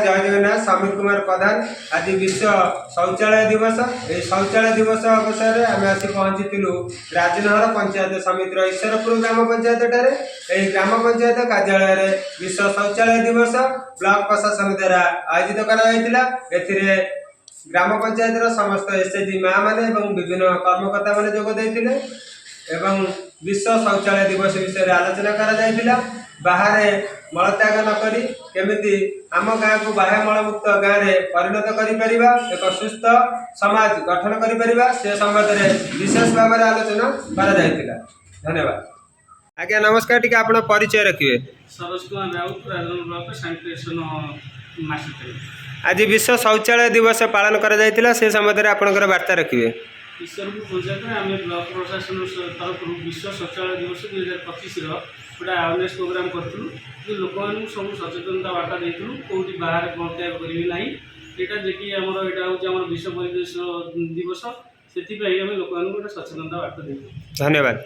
ଜୟ ଜଗନ୍ନାଥ। ସମୀର କୁମାର ପ୍ରଧାନ। ଆଜି ବିଶ୍ୱ ଶୌଚାଳୟ ଦିବସ। ଏହି ଶୌଚାଳୟ ଦିବସ ଅବସରରେ ଆମେ ଆସି ପହଞ୍ଚିଥିଲୁ ରାଜନହର ପଞ୍ଚାୟତ ସମିତିର ଈଶ୍ୱରପୁର ଗ୍ରାମ ପଞ୍ଚାୟତଠାରେ। ଏହି ଗ୍ରାମ ପଞ୍ଚାୟତ କାର୍ଯ୍ୟାଳୟରେ ବିଶ୍ୱ ଶୌଚାଳୟ ଦିବସ ବ୍ଲକ ପ୍ରଶାସନ ଦ୍ୱାରା ଆୟୋଜିତ କରାଯାଇଥିଲା। ଏଥିରେ ଗ୍ରାମ ପଞ୍ଚାୟତର ସମସ୍ତ ଏସ୍ଏଚଜି ମା ମାନେ ଏବଂ ବିଭିନ୍ନ କର୍ମକର୍ତ୍ତା ମାନେ ଯୋଗ ଦେଇଥିଲେ ଏବଂ ବିଶ୍ୱ ଶୌଚାଳୟ ଦିବସ ବିଷୟରେ ଆଲୋଚନା କରାଯାଇଥିଲା। ବାହାରେ ମଳତ୍ୟାଗ ନ କରି କେମିତି ଆମ ଗାଁକୁ ବାହ୍ୟ ମଳମୁକ୍ତ ଗାଁରେ ପରିଣତ କରିପାରିବା, ଏକ ସୁସ୍ଥ ସମାଜ ଗଠନ କରିପାରିବା, ସେ ସମ୍ବନ୍ଧରେ ବିଶେଷ ଭାବରେ ଆଲୋଚନା କରାଯାଇଥିଲା। ଧନ୍ୟବାଦ ଆଜ୍ଞା, ନମସ୍କାର। ଟିକେ ଆପଣ ପରିଚୟ ରଖିବେ। Saroj Kumar Raut, Rajnagar block sanitation master. ଆଜି ବିଶ୍ୱ ଶୌଚାଳୟ ଦିବସ ପାଳନ କରାଯାଇଥିଲା, ସେ ସମ୍ବନ୍ଧରେ ଆପଣଙ୍କର ବାର୍ତ୍ତା ରଖିବେ। ଈଶ୍ୱରପୁର ପଞ୍ଚାୟତରେ ଆମେ ବ୍ଲକ ପ୍ରଶାସନ ତରଫରୁ ବିଶ୍ୱ ଶୌଚାଳୟ ଦିବସ 2025ର ଗୋଟେ ଆୱାରନେସ୍ ପ୍ରୋଗ୍ରାମ୍ କରିଥିଲୁ ଯେ ଲୋକମାନଙ୍କୁ ସବୁ ସଚେତନତା ବାର୍ତ୍ତା ଦେଇଥିଲୁ, କେଉଁଠି ବାହାରେ ମଳତ୍ୟାଗ କରିବେ ନାହିଁ। ଏଇଟା ଯେ କି ଆମର ଏଇଟା ହେଉଛି ଆମର ବିଶ୍ୱ ପରିବେଶ ଦିବସ, ସେଥିପାଇଁ ଆମେ ଲୋକମାନଙ୍କୁ ଗୋଟେ ସଚେତନତା ବାର୍ତ୍ତା ଦେଇଥିଲୁ। ଧନ୍ୟବାଦ।